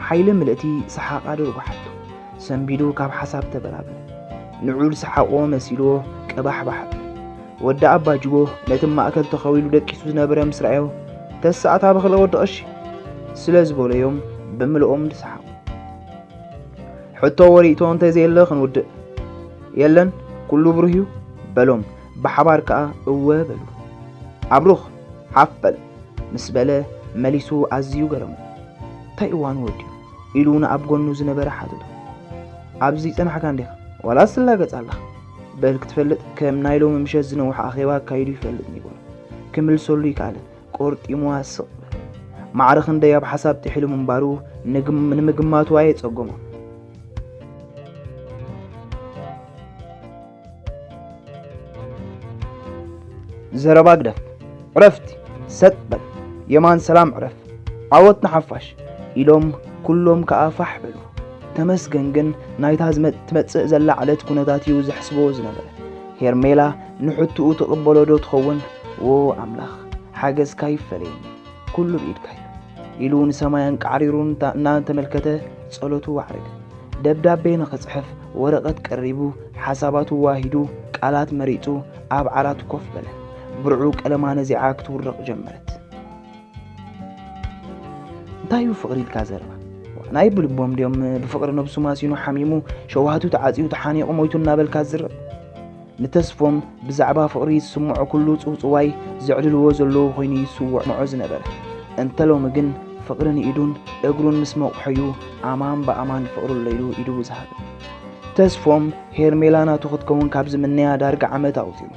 ሓይሊ ምልእቲ ሰሓቓ ደርጓሓቶ። ሰንቢዱ ካብ ሓሳብ ተበራበረ። ንዑል ሰሓቖ መሲልዎ ቀባሕባሕ። ወዲ ኣባጅጎ ነቲ ማእከል ተኸዊሉ ደቂሱ ዝነበረ ምስ ረኣዮ፣ "ተስኣታ ብኽለ ወዲ ቐሺ" ስለ ዝበለዮም ብምልኦም ዝሰሓቑ። "ሕቶ ወሪእቶ እንተዘየለ ክንውድእ?" "የለን፣ ኩሉ ብሩህ እዩ" በሎም። ብሓባር ከኣ "እወ" በሉ። "ኣብሩኽ፣ ሓፍ በል" ምስ በለ መሊሱ ኣዝዩ ገረሞ። "እንታይ እዋኑ ወዲኡ?" ኢሉ ንኣብ ጎኑ ዝነበረ ሓተቶ። "ኣብዚ ጸናሕካ እንዲኻ? ዋላስ ትላገጽ ኣለኻ?" "በል ክትፈልጥ፣ ከም ናይ ሎሚ ምሸት ዝነውሐ ኣኼባ ኣካይዱ ይፈልጥ ኔሩ" ክምልሰሉ ይከኣለ። ቆርጢሙዋ ስቕ በለ። ማዕረ ክንደይ ኣብ ሓሳብ ጥሒሉ ምንባሩ ንግም-፣ ንምግማቱ ኣየጸገሞን። "ዘረባ ግደፍ፣ ዕረፍቲ፣ ሰጥ በል፣ የማን ሰላም ዕረፍ፣ ዓወት ንሓፋሽ" ኢሎም ኩሎም ከኣ ፋሕ በሉ። ተመስገን ግን ናይታ ዝመ-፣ ትመጽእ ዘላ ዕለት ኩነታት እዩ ዘሕስቦ ዝነበረ። ሄርሜላ ንሕትኡ ትቕበሎ ዶ ትኸውን? "ዎ ኣምላኽ፣ ሓገዝካ ይፈለየኒ፣ ኩሉ ብኢድካ እዩ" ኢሉ ንሰማይ ኣንቃዕሪሩ እንታ-፣ እናተመልከተ ጸሎቱ ኣዕረገ። ደብዳቤ ንኽጽሕፍ ወረቐት ቀሪቡ፣ ሓሳባቱ ዋሂዱ፣ ቃላት መሪጹ፣ ኣብ ዓራት ኮፍ በለ። ብርዑ ቀለማ ነዚዓ ክትውርቕ ጀመረት። እንታይ እዩ ፍቕሪ ኢልካ ዘረባ? ናይ ብልቦም ድዮም ብፍቕሪ ነብሱ ማሲኑ ሓሚሙ፣ ሸውሃቱ ተዓጽዩ ተሓኒቑ ሞይቱ እናበልካ ዝርብ? ንተስፎም ብዛዕባ ፍቕሪ ዝስምዖ ኩሉ ጽውጽዋይ ዘዕልልዎ ዘለዉ ኮይኑ ይስምዖ ዝነበረ። እንተ ሎሚ ግን ፍቕሪ ንኢዱን እግሩን ምስ መቑሖዩ ኣማን ብኣማን ፍቕሪ ኣሎ ኢሉ ኢዱ ዝሃበ። ተስፎም ሄርሜላ ናቱ ክትከውን ካብ ዝምነያ ዳርጋ ዓመት ኣቑጺሩ።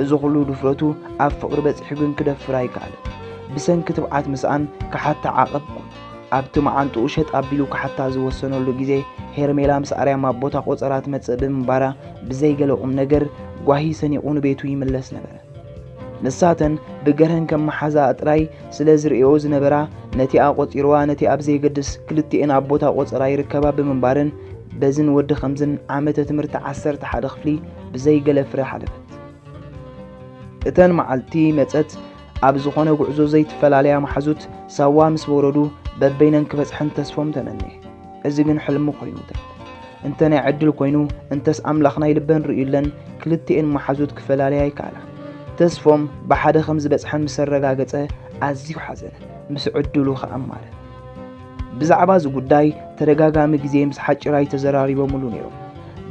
እዚ ኩሉ ድፍረቱ ኣብ ፍቕሪ በጺሑ ግን ክደፍር ኣይከኣለን። ብሰንኪ ትብዓት ምስኣን ክሓታ ዓቐብ ኮነ። ኣብቲ መዓንጥኡ ሸጥ ኣቢሉ ክሓታ ዝወሰነሉ ግዜ ሄርሜላ ምስ ኣርያም ኣብ ቦታ ቆጸራ ትመጽእ ብምንባራ ብዘይ ገለ ቁም ነገር ጓሂ ሰኒቑ ንቤቱ ይምለስ ነበረ። ንሳተን ብገርህን ከም መሓዛኣ ጥራይ ስለ ዝርእዮ ዝነበራ ነቲኣ ቆጺርዋ ነቲኣ ብዘየገድስ ክልቲኤን ኣብ ቦታ ቆጸራ ይርከባ ብምንባረን በዝን ወዲ ከምዝን ዓመተ ትምህርቲ ዓሰርተ ሓደ ክፍሊ ብዘይ ገለ ፍረ ሓለፈት። እተን መዓልቲ መጸት ኣብ ዝኾነ ጉዕዞ ዘይትፈላለያ መሓዙት ሳዋ ምስ ወረዱ በበይነን ክበጽሐን ተስፎም ተመነየ። እዚ ግን ሕልሚ ኮይኑ ተረፈ። እንተ ናይ ዕድል ኮይኑ እንተስ ኣምላኽ ናይ ልበን ርእዩለን ክልቲኤን መሓዙት ክፈላለያ ይከኣላ። ተስፎም ብሓደ ከም ዝበጽሐን ምስ ኣረጋገጸ ኣዝዩ ሓዘነ። ምስ ዕድሉ ከኣ ኣማረረ። ብዛዕባ እዚ ጉዳይ ተደጋጋሚ ግዜ ምስ ሓጭራይ ተዘራሪቦምሉ ነይሮም።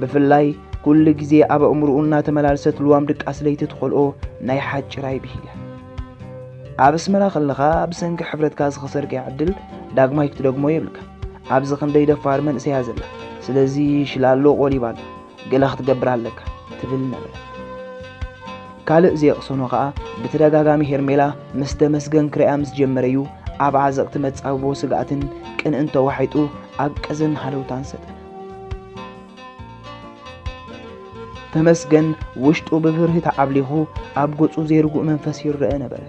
ብፍላይ ኩሉ ግዜ ኣብ ኣእምሮኡ እናተመላለሰት ልዋም ድቃስ ለይቲ ትኾልኦ ናይ ሓጭራይ ብሂል እያ። ኣብ ኣስመራ ከለኻ ብሰንኪ ሕብረትካ ዝኸሰርካያ ዕድል ዳግማይ ክትደግሞ የብልካ። ኣብዚ ክንደይ ደፋር መንእሰያ ዘላ። ስለዚ ሽላሎ ቆሊባሎ። ገለ ክትገብር ኣለካ ትብል ነበረት። ካልእ ዘየቕሰኖ ከኣ ብተደጋጋሚ ሄርሜላ ምስ ተመስገን ክርእያ ምስ ጀመረዩ ኣብ ዓዘቕቲ መጻብቦ ስግኣትን ቅንእን ተዋሒጡ ኣብ ቀዘን ሃለውታን ሰጠመ። ተመስገን ውሽጡ ብፍርሂ ተዓብሊኹ ኣብ ገጹ ዘይርጉእ መንፈስ ይረአ ነበረ።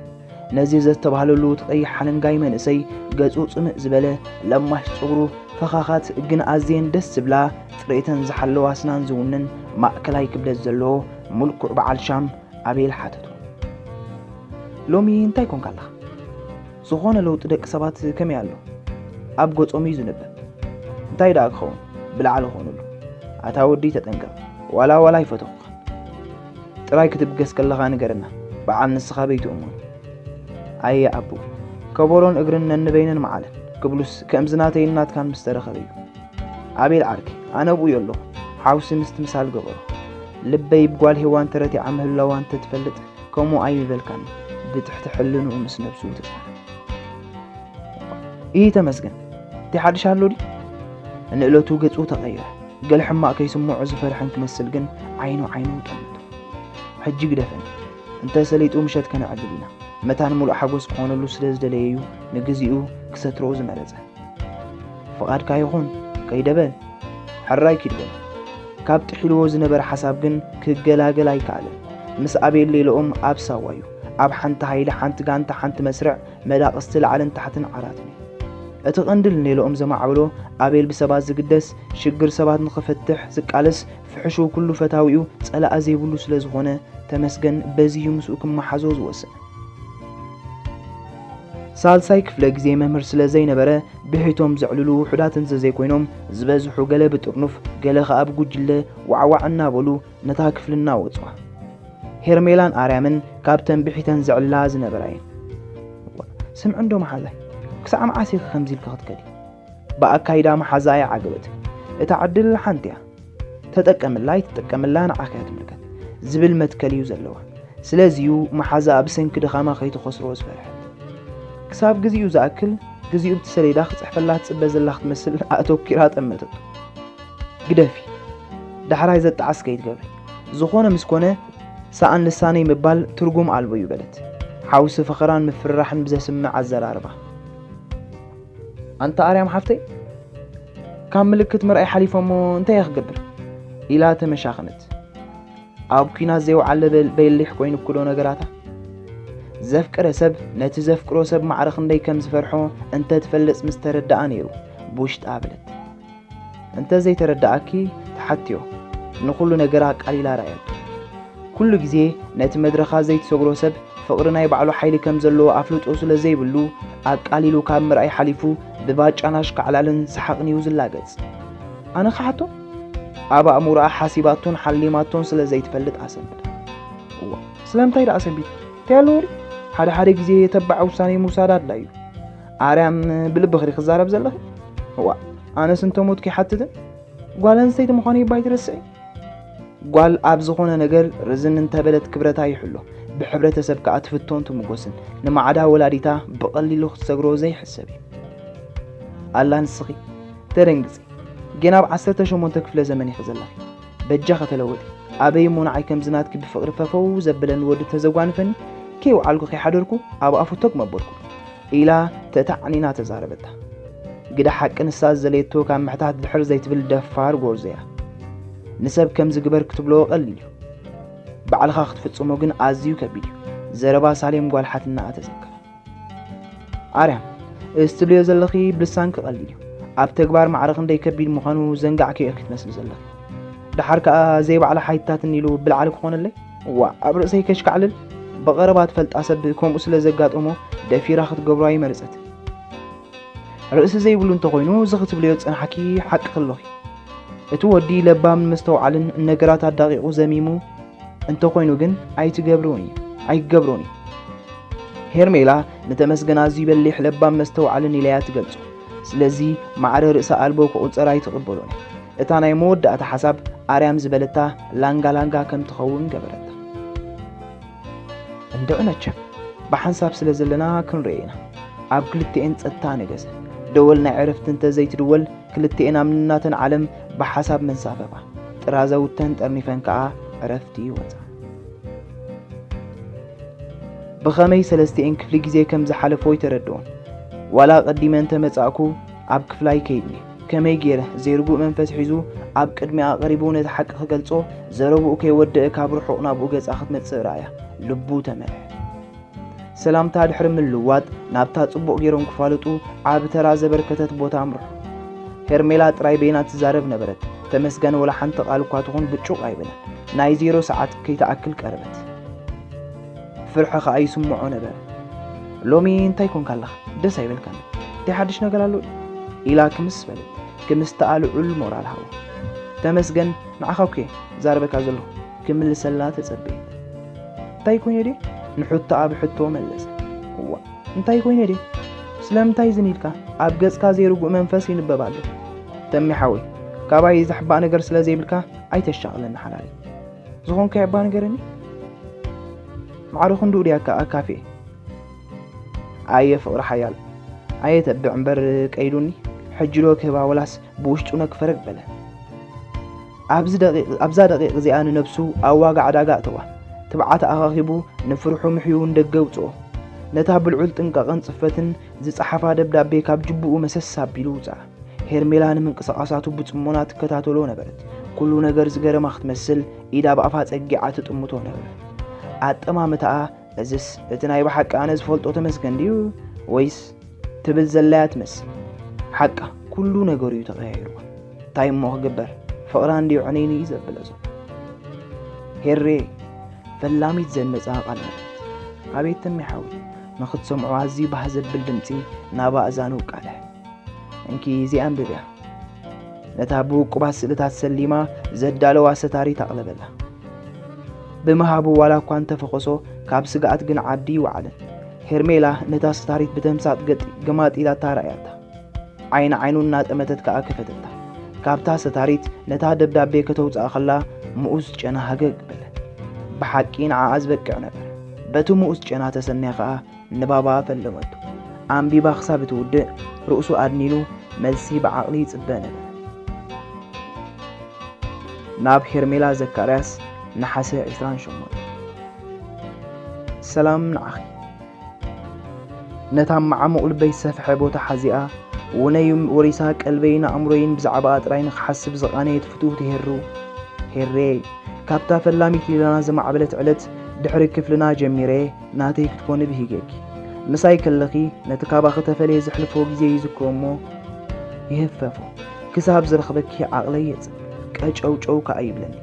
ነዚ ዘስተብሃለሉ እቲ ቀይሕ ሓለንጋይ መንእሰይ ገጹ ጽምእ ዝበለ ለማሽ ጸጉሩ ፈኻኻት ግን ኣዝየን ደስ ዝብላ ጽሬተን ዝሓለዋ ኣስናን ዝውንን ማእከላይ ክብደት ዘለዎ ምልኩዕ በዓል ሻም ኣቤል ሓተቱ። ሎሚ እንታይ ኮንካ ኣለኻ? ዝኾነ ለውጢ ደቂ ሰባት ከመይ ኣሎ? ኣብ ገጾም እዩ ዝንበብ። እንታይ ደኣ ክኸውን? ብላዕሊ ኮኑሉ። ኣታ ወዲ ተጠንቀቕ። ዋላ ዋላ ኣይፈተኹኻን። ጥራይ ክትብገስ ከለኻ ንገረና፣ በዓል ንስኻ በይትእሙን። ኣየ ኣቡ፣ ከበሮን እግርን ነንበይነን መዓለን ክብሉስ ከምዚ ናተይን ናትካን ምስ ተረኸበ እዩ። ኣቤል ዓርኪ፣ ኣነ ኣብኡ የለኹ፣ ሓውሲ ምስትምሳል ገበሮ። ልበይ ብጓል ሄዋን ተረቲዓ ምህላዋ እንተትፈልጥ ከምኡ ኣይምበልካን። ብትሕቲ ሕልንኡ ምስ ነብሱ ተዛረበ። ይህ ተመስገን፣ እቲ ሓድሽ ኣሎ ድዩ? ንእለቱ ገጹ ተቐየረ። ገለ ሕማቕ ከይስምዖ ዝፈርሐን ክመስል ግን ዓይኑ ዓይኑ ጠመቶ። ሕጂ ግደፈኒ፣ እንተ ሰሊጡ ምሸት ከነዕልል ኢና። መታን ምሉእ ሓጎስ ክኾነሉ ስለ ዝደለየ እዩ ንግዚኡ ክሰትሮ ዝመረጸ። ፍቓድካ ይኹን፣ ከይደ በል። ሕራይ ኪድ በል። ካብ ጥሒልዎ ዝነበረ ሓሳብ ግን ክገላገል ኣይከኣለን። ምስ ኣቤል ሌላኦም ኣብ ሳዋ እዩ። ኣብ ሓንቲ ሃይለ፣ ሓንቲ ጋንታ፣ ሓንቲ መስርዕ፣ መዳቕስቲ ላዕልን ታሕትን ዓራትን እዩ። እቲ ቀንዲ ንሌላኦም ዘማዕበሎ ኣቤል ብሰባት ዝግደስ፣ ሽግር ሰባት ንኽፈትሕ ዝቃለስ፣ ፍሕሹው ኩሉ ፈታዊኡ ጸላኢ ዘይብሉ ስለ ዝኾነ፣ ተመስገን በዚ እዩ ምስኡ ክመሓዞ ዝወሰነ። ሳልሳይ ክፍለ ግዜ መምህር ስለ ዘይነበረ፣ ብሒቶም ዘዕልሉ ውሑዳት እንተዘይኮይኖም፣ ዝበዝሑ ገለ ብጥርኑፍ፣ ገለ ኸኣ ብጉጅለ ዋዕዋዕ እናበሉ ነታ ክፍሊ እናወጽዋ። ሄርሜላን ኣርያምን ካብተን ብሒተን ዘዕልላ ዝነበራ እየን። ስምዒ እንዶ መሓዛይ፣ ክሳዕ መዓስ ኢኺ ከምዚ ኢልኪ ክትከዲ? ብኣካይዳ መሓዛ ኣይዓገበትን። እታ ዕድል ሓንቲ እያ። ተጠቀምላ ኣይትጠቀምላ ንዓኻ እያ ትምልከት ዝብል መትከል እዩ ዘለዋ። ስለዚ እዩ መሓዛኣ ብሰንኪ ድኻማ ከይትኸስሮ ዝፈርሐት። ክሳብ ግዚኡ ዝኣክል፣ ግዚኡ ብቲ ሰሌዳ ክጽሕፈላ ትጽበ ዘላ ክትመስል ኣተኲራ ጠመተቶ። ግደፊ፣ ዳሕራይ ዘጣዓስ ከይትገብሪ። ዝኾነ ምስ ኮነ፣ ሰኣን ልሳነይ ምባል ትርጉም ኣልቦ እዩ በለት፣ ሓውሲ ፈኸራን ምፍርራሕን ብዘስምዕ ኣዘራርባ። ኣንታ ኣርያም ሓፍተይ፣ ካብ ምልክት ምርኣይ ሓሊፎ እሞ እንታይ እየ ክገብር? ኢላ ተመሻኸነት። ኣብ ኲናት ዘይወዓለ በል-፣ በሊሕ ኮይኑ እኮ ዶ ነገራታ? ዘፍቀረ ሰብ ነቲ ዘፍቅሮ ሰብ ማዕረ ክንደይ ከም ዝፈርሖ እንተ ትፈልጥ ምስ ተረድኣ ነይሩ፣ ብውሽጣ በለት። እንተ ዘይተረድኣኪ ተሓትዮ፣ ንኹሉ ነገር ኣቃሊላ ረኣየቶ። ኩሉ ግዜ ነቲ መድረኻ ዘይትሰግሮ ሰብ ፍቕሪ ናይ ባዕሉ ሓይሊ ከም ዘለዎ ኣፍልጦ ስለ ዘይብሉ፣ ኣቃሊሉ ካብ ምርኣይ ሓሊፉ ብባጫን ኣሽካዕላልን ሰሓቕን እዩ ዝላገጽ። ኣነ ክሓቶ? ኣብ ኣእምሮኣ ሓሲባቶን ሓሊማቶን ስለ ዘይትፈልጥ ኣሰንብዳ። እዋ፣ ስለምንታይ ደኣ ሰንቢድ? እንታይ ኣለዎ ድዩ? ሓደ ሓደ ግዜ ተባዕ ውሳኔ ምውሳድ ኣድላይ እዩ። ኣርያም፣ ብልብኺ ዲኺ ክዛረብ ዘለኺ? እዋ፣ ኣነስ እንተ ሞትኩ ይሓትትን? ጓል ኣንስተይቲ ምዃነይ እባ ኣይትረስዒ። ጓል ኣብ ዝኾነ ነገር ርዝን እንተበለት ክብረታ ይሕሎ፣ ብሕብረተሰብ ከኣ ትፍቶን ትምጎስን። ንማዕዳ ወላዲታ ብቐሊሉ ክትሰግሮ ዘይሕሰብ እዩ። ኣላ ንስኺ፣ ተደንግጺ። ጌና ኣብ ዓሰርተ ሸሞንተ ክፍለ ዘመን ኢኺ ዘለኺ። በጃኺ ተለወጢ። ኣበይ እሞ ንዓይ ከምዚ ናትኪ ብፍቕሪ ፈፈው ዘብለኒ ወዲ ተዘጓንፈኒ፣ ከይወዓልኩ ከይሓደርኩ ኣብ ኣፉ ተግ መበልኩ። ኢላ ተታዕኒና ተዛረበታ። ግደ ሓቂ ንሳ ዝደለየቶ ካብ ምሕታት ድሕር ዘይትብል ደፋር ጎርዞ እያ። ንሰብ ከምዚ ግበር ክትብሎ ቀሊል እዩ። ባዕልኻ ክትፍጽሞ ግን ኣዝዩ ከቢድ እዩ። ዘረባ ሳሌም ጓል ሓትናኣ ተዘከረ። ኣርያም፣ እዚ ትብልዮ ዘለኺ ብልሳንኪ ቀሊል እዩ። ኣብ ተግባር ማዕረ ክንደይ ከቢድ ምዃኑ ዘንጋዕክዮ ኢኺ ትመስሊ ዘለኺ። ደሓር ከኣ ዘይባዕላ ሓይትታትኒ ኢሉ ብልዓል ክኾነለይ? እዋእ፣ ኣብ ርእሰይ ከሽካዕልል? ብቐረባ ትፈልጣ ሰብ ከምኡ ስለ ዘጋጠሞ ደፊራ ክትገብሮ ኣይመረጸትን። ርእሲ ዘይብሉ እንተኾይኑ እዚ ክትብልዮ ዝጸናሕኪ ሓቂ ከሎኺ። እቲ ወዲ ለባምን መስተውዓልን ነገራት ኣዳቒቑ ዘሚሙ እንተኾይኑ ግን ኣይትገብሮን እዩ፣ ኣይገብሮን እዩ። ሄርሜላ ንተመስገን ኣዝዩ በሊሕ ለባም መስተውዓልን ኢላያ ትገልጾ። ስለዚ ማዕረ ርእሰ ኣልቦ ክቑጸር ኣይትቕበሎን እያ። እታ ናይ መወዳእታ ሓሳብ ኣርያም ዝበለታ ላንጋ ላንጋ ከም ትኸውን ገበረታ። እንድዒ መቸም ብሓንሳብ ስለ ዘለና ክንሪኦ ኢና። ኣብ ክልቲኤን ጸጥታ ነገሰ። ደወል ናይ ዕረፍቲ እንተ ዘይትድወል ክልቲኤን ኣብ ንናተን ዓለም ብሓሳብ መንሳፈፋ። ጥራዘውተን ጠርኒፈን ከኣ ዕረፍቲ ይወጻ። ብኸመይ ሰለስቲኤን ክፍሊ ግዜ ከም ዝሓለፎ ኣይተረድኦን። ዋላ ቀዲመ እንተ መጻእኩ ኣብ ክፍላ ኣይከይድን እየ። ከመይ ገይረ ዘይርጉእ መንፈስ ሒዙ ኣብ ቅድሚኣ ቀሪቡ ነቲ ሓቂ ክገልጾ ዘረብኡ ከይወደአ ካብ ርሑቕ ናብኡ ገጻ ክትመጽእ ረኣያ። ልቡ ተመልሐ። ሰላምታ ድሕሪ ምልውዋጥ ናብታ ጽቡቕ ገይሮም ክፋለጡ ዓቢ ተራ ዘበርከተት ቦታ ኣምርሑ። ሄርሜላ ጥራይ በይና ትዛረብ ነበረት። ተመስገን ወላ ሓንቲ ቃል እኳ ትኹን ብጩቕ ኣይበለን። ናይ ዜሮ ሰዓት ከይትኣክል ቀረበት። ፍርሒ ኸኣ ይስምዖ ነበረ። ሎሚ እንታይ ኮንካ ኣለኻ? ደስ ኣይበልካን? እንታይ ሓድሽ ነገር ኣሎ? ኢላ ክምስ በለት። ክምስታኣ ልዑል ሞራል ሃቦ። እቲ ተመስገን፣ ንዓኻ እኮ እየ ዛረበካ ዘለኹ፣ ክምልሰላ ተጸበየት። እንታይ ኮይነ ድየ? ንሕቶኣ ብሕቶ መለሰ። እዋ፣ እንታይ ኮይነ ድየ? ስለምንታይ ዝን ኢልካ? ኣብ ገጽካ ዘይርጉእ መንፈስ ይንበብ ኣሎ። ተሚ ሓወይ፣ ካባይ ዘሕባእ ነገር ስለ ዘይብልካ ኣይተሻቕለኒ ሓላለይ። ዝኾንካዮ እባ ንገረኒ። ማዕረ ክንድኡ ድያ ከኣ ካፌ? ኣየ ፍቕሪ ሓያል፣ ኣየ ተብዕ እምበር ቀይዱኒ። ሕጂ ዶ ክህባ ወላስ ብውሽጡ ነክፈረግ በለ። ኣብዚ ደቂቕ፣ ኣብዛ ደቂቕ እዚኣ ንነብሱ ኣብ ዋጋ ዕዳጋ ኣእተዋ። ትብዓት ኣኻኺቡ ንፍርሑ ምሕዩ ንደገ ኣውጽኦ። ነታ ብልዑል ጥንቃቐን ጽፈትን ዝጸሓፋ ደብዳቤ ካብ ጅቡኡ መሰስ ኣቢሉ ውጽኣ። ሄርሜላ ንምንቅስቓሳቱ ብጽሞና ትከታተሎ ነበረት። ኩሉ ነገር ዝገረማ ክትመስል ኢዳ ብኣፋ ጸጊዓ ትጥምቶ ነበረት። ኣጠማምታኣ፣ እዝስ እቲ ናይ ብሓቂ ኣነ ዝፈልጦ ተመስገን ድዩ ወይስ ትብል ዘላያ ትመስል። ሓቃ፣ ኩሉ ነገሩ እዩ ተቐያይርዋ። እንታይ እሞ ክግበር፣ ፍቕራ እንድዩ ዕነይንይ ዘብለ ዘሎ። ሄሬ፣ ፈላሚት ዘነጻ ቃል ነበረት። ኣቤት ተሚ ሓወይ፣ ንኽትሰምዖ ኣዝዩ ባህ ዘብል ድምጺ ናብ ኣእዛኑ ቃልሕ። እንኪ እዚኣ ኣንብብያ። ነታ ብውቁባት ስእልታት ሰሊማ ዘዳለዋ ሰታሪት ኣቕለበላ። ብምሃቡ ዋላ እኳ እንተፈኾሶ፣ ካብ ስግኣት ግን ዓዲ ይወዓለን። ሄርሜላ ነታ ሰታሪት ብተምሳጥ ገጥ-፣ ገማጢላታ ረኣያታ። ዓይኒ ዓይኑ እናጠመተት ከኣ ከፈተታ። ካብታ ሰታሪት ነታ ደብዳቤ ከተውጽኣ ከላ፣ ምኡዝ ጨና ሃገግ በለ። ብሓቂ ንዓኣ ዝበቅዕ ነበር። በቲ ምኡዝ ጨና ተሰንያ ከኣ ንባባ ፈለመቶ። ኣንቢባ ክሳብ እትውድእ ርእሱ ኣድኒኑ መልሲ ብዓቕሊ ይጽበ ነበረ። ናብ ሄርሜላ ዘካርያስ፣ ነሓሰ ዕስራን ሸሞንተን። ሰላም ንዓኺ። ነታ መዓሙቕ ልበይ ዝሰፍሐ ቦታ ሓዚኣ፣ ውነይ ወሪሳ ቀልበይን ኣእምሮይን ብዛዕባኣ ጥራይ ንኽሓስብ ዝቓነየት ፍትውቲ ሄሩ፣ ሄሬ፣ ካብታ ፈላሚት ሊላና ዝማዕበለት ዕለት ድሕሪ ክፍልና ጀሚረ ናተይ ክትኮኒ ብሂገኪ። ምሳይ ከለኺ ነቲ ካባኺ ተፈልየ ዘሕልፎ ግዜ ይዝክሮ እሞ ይህፈፎ። ክሳብ ዝረኽበኪ ዓቕለይ የጽብ፣ ቀጨውጨው ከኣ ይብለኒ።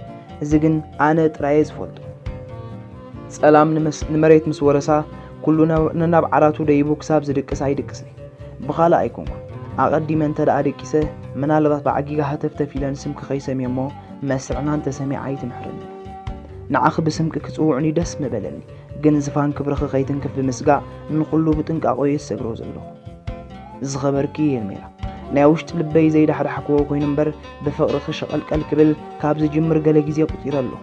እዚ ግን ኣነ ጥራየ ዝፈልጦ። ጸላም ንመስ-፣ ንመሬት ምስ ወረሳ፣ ኩሉ ነ-፣ ነናብ ዓራቱ ደይቡ ክሳብ ዝድቅስ ኣይድቅስን። ብኻልእ ኣይኮንኩን። ኣቐዲመ እንተ ደኣ ደቂሰ፣ ምናልባት ብዓጊጋ ሃተፍተፍ ኢለን ስምኪ ከይሰምየ እሞ፣ መስዕና እንተ ሰሚዓ ኣይትምሕርኒ። ንዓኺ ብስምኪ ክጽውዑኒ ደስ ምበለኒ፣ ግን ዝፋን ክብርኺ ከይትንክፍ ብምስጋእ፣ ንኹሉ ብጥንቃቐ እየ ዝሰግሮ ዘለኹ። ዝኸበርኪ ሄርሜላ፣ ናይ ውሽጢ ልበይ ዘይዳሕዳሕክዎ ኮይኑ እምበር፣ ብፍቕርኺ ሸቐልቀል ክብል ካብ ዝጅምር ገለ ግዜ ኣቑጺረ ኣለኹ።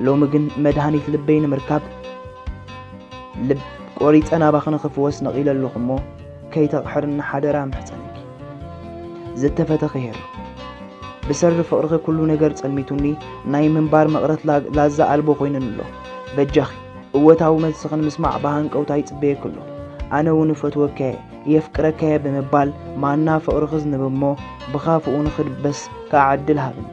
ሎሚ ግን መድሃኒት ልበይ ንምርካብ ልብ ቆሪጸ ናባኺ ንኽፍወስ ነቒለ ኣለኹ እሞ፣ ከይተቕሕርኒ ሓደራ እምሕጸነኪ። ዝተፈተኺ ሄሩ፣ ብሰሪ ፍቕርኺ ኩሉ ነገር ጸልሚቱኒ፣ ናይ ምንባር መቕረት ላ-፣ ላዛ ኣልቦ ኮይኑኒ ኣሎ። በጃኺ፣ እወታዊ መልስኺ ንምስማዕ ብሃንቀውታ ይጽበየኪ ኣለኹ። ኣነ እውን እፈትወኪ እየ፣ የፍቅረካየ ብምባል ማና ፍቕሪ ክዝንብ እሞ ብኻፍኡ ንኽድበስ ከዓ ዕድል ሃብኒ።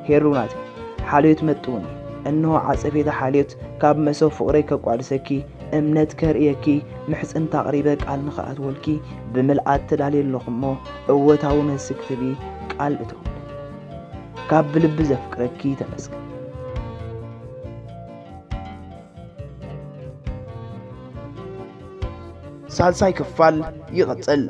ሄሩ ናተይ፣ ሓልዮት መጥውኒ። እንሆ ዓጸፌታ ሓልዮት ካብ መሶብ ፍቕረይ ከቋድሰኪ፣ እምነት ከርእየኪ፣ ምሕጽንታ ኣቕሪበ ቃል ንኽኣትወልኪ ብምልኣት ተዳልየ ኣለኹ እሞ እወታዊ መልሲ ክትህቢ ቃል እተውኒ። ካብ ብልቢ ዘፍቅረኪ ተመስገን። ሳልሳይ ክፋል ይቕጽል።